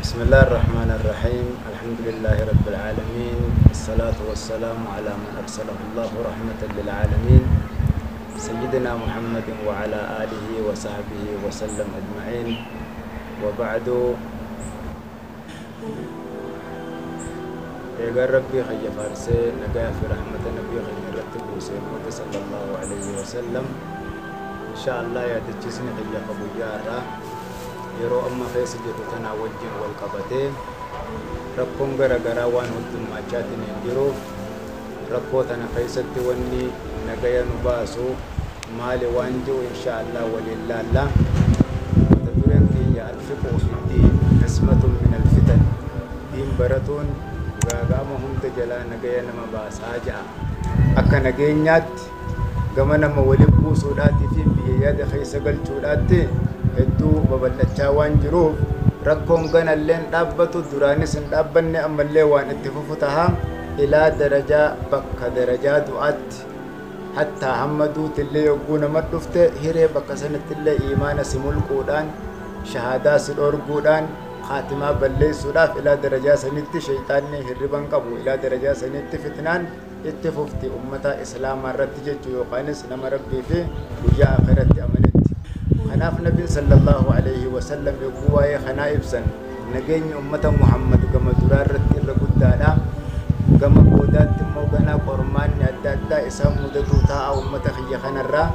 بسم الله الرحمن الرحيم الحمد لله رب العالمين الصلاة والسلام على من أرسله الله رحمة للعالمين سيدنا محمد وعلى آله وصحبه وسلم أجمعين وبعد Eegaan Rabbii kiyya faarsee nagayaa fi rahmata nabii keenya irratti buuseen booda sallallahu alayhi wa sallam insha Allah yaadachiisni kiyya ka guyyaa har'aa yeroo amma keessa jirru tanaa wajjin wal qabatee rakkoon gara garaa waan heddummaachaatiin hin jiruuf rakkoo tana keessatti wanni nagaya nu baasu maali waan jiru insha Allah waliin laalla. Mata dureen kiyya alfiqhu fi diin qismatun min alfitan, diin baratuun gaaga'ama hunda jalaa nagaya nama baasaa ja'a. Akka nageenyaatti gama nama waliin buusuudhaatii fi biyya yaada keessa galchuudhaatti hedduu babal'achaa waan jiruuf rakkoon ganalleen dhaabbatu duraanis hin dhaabbanne ammallee waan itti fufu taha ilaa darajaa bakka darajaa du'aatti hattaa hamma duutillee yogguu nama dhufte hiree bakka sanattillee iimaana si mulquudhaan shahaadaa si dhorguudhaan khaatimaa balleessuudhaaf ilaa darajaa sanitti shayxaanni hirriban qabu ilaa darajaa sanitti fitnaan itti fufti ummata islaamaa irratti jechuu yookaanis nama Rabbii fi guyyaa akhiratti amanetti. Kanaaf nabiin sallallahu alaihi wasallam yogguu waa'ee kanaa ibsan nageenyi ummata Muhammad gama duraa irratti irra guddaadha. Gama boodaatti immoo ganaa qormaanni adda addaa isaan mudatuu taa'a ummata kiyya kanarraa.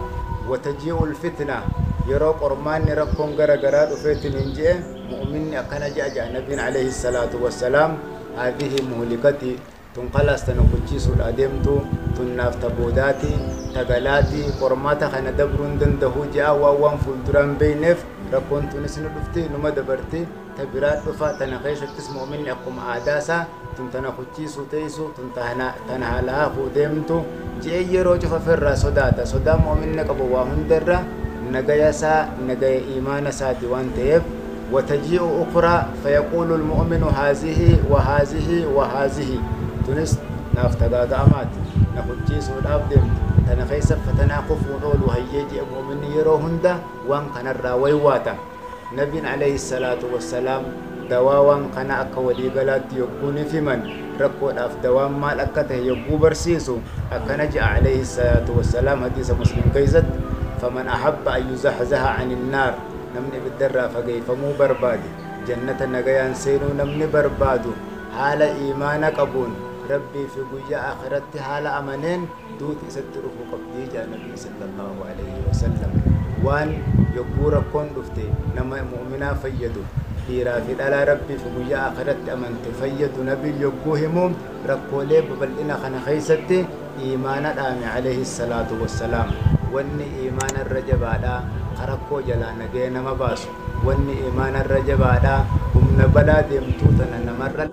Wataji'ul fitna yeroo qormaanni rakkoon gara garaa dhufeetiin hin je'e mu'minni akkana je'a je'a nabiin alayhi salaatu wassalaam haadhihi muhlikati tun kalaas tana kuchiisuudha deemtu tun naaf ta boodaati ta galaati qormaata kana dabruu hin danda'u je'a waan waan fuulduraan beeyneef rakkoon tunis ni dhufti numa dabarti ta biraa dhufa tana keessattis mu'minni akkuma aadaa isaa tun tana kuchiisuu teessu tun tana halaafuu deemtu je'ee yeroo cufa firraa sodaata. Sodaa mu'minni qabu waa hundarra nagaya isaa nagaya iimaana isaati waan ta'eef wataji'u ukraa fayaquulu almu'minu haazihi wa haazihi wa haazihi tunis naaf tagaaga'amaati na kuchiisuudhaaf deemtu tana keessa fatanaa kufuun oolu hayyee je'e mu'minni yeroo hunda waan kanarraa waywaata. Nabiin alayhi salaatu wassalaam dawaa waan kana akka waliigalaatti yogguu ni himan rakkoodhaaf dawaan maal akka ta'e yogguu barsiisu akkana je'a alayhi salaatu wassalaam hadiisa Muslim keessatti faman ahabba an yuzaxzaha ani nnaar namni ibiddarraa fageeffamuu barbaade jannata nagayaan seenuu namni barbaadu haala iimaana qabuun Rabbii fi guyyaa akhiratti haala amaneen duuti isatti dhufuu qabdii jedha nabiin sallallahu alayhi wasallam. Waan yogguu rakkoon dhufte nama mu'minaa fayyadu dhiiraa fi dhalaa Rabbii fi guyyaa akhiratti amante fayyadu nabiin yogguu himu rakkoolee babal'ina kana keessatti iimaana dhaame alayhi salaatu wassalaam. Wanni iimaana irra jabaadhaa ka rakkoo jalaa nagaya nama baasu wanni iimaana irra jabaadhaa humna balaa deemtuu tana namarra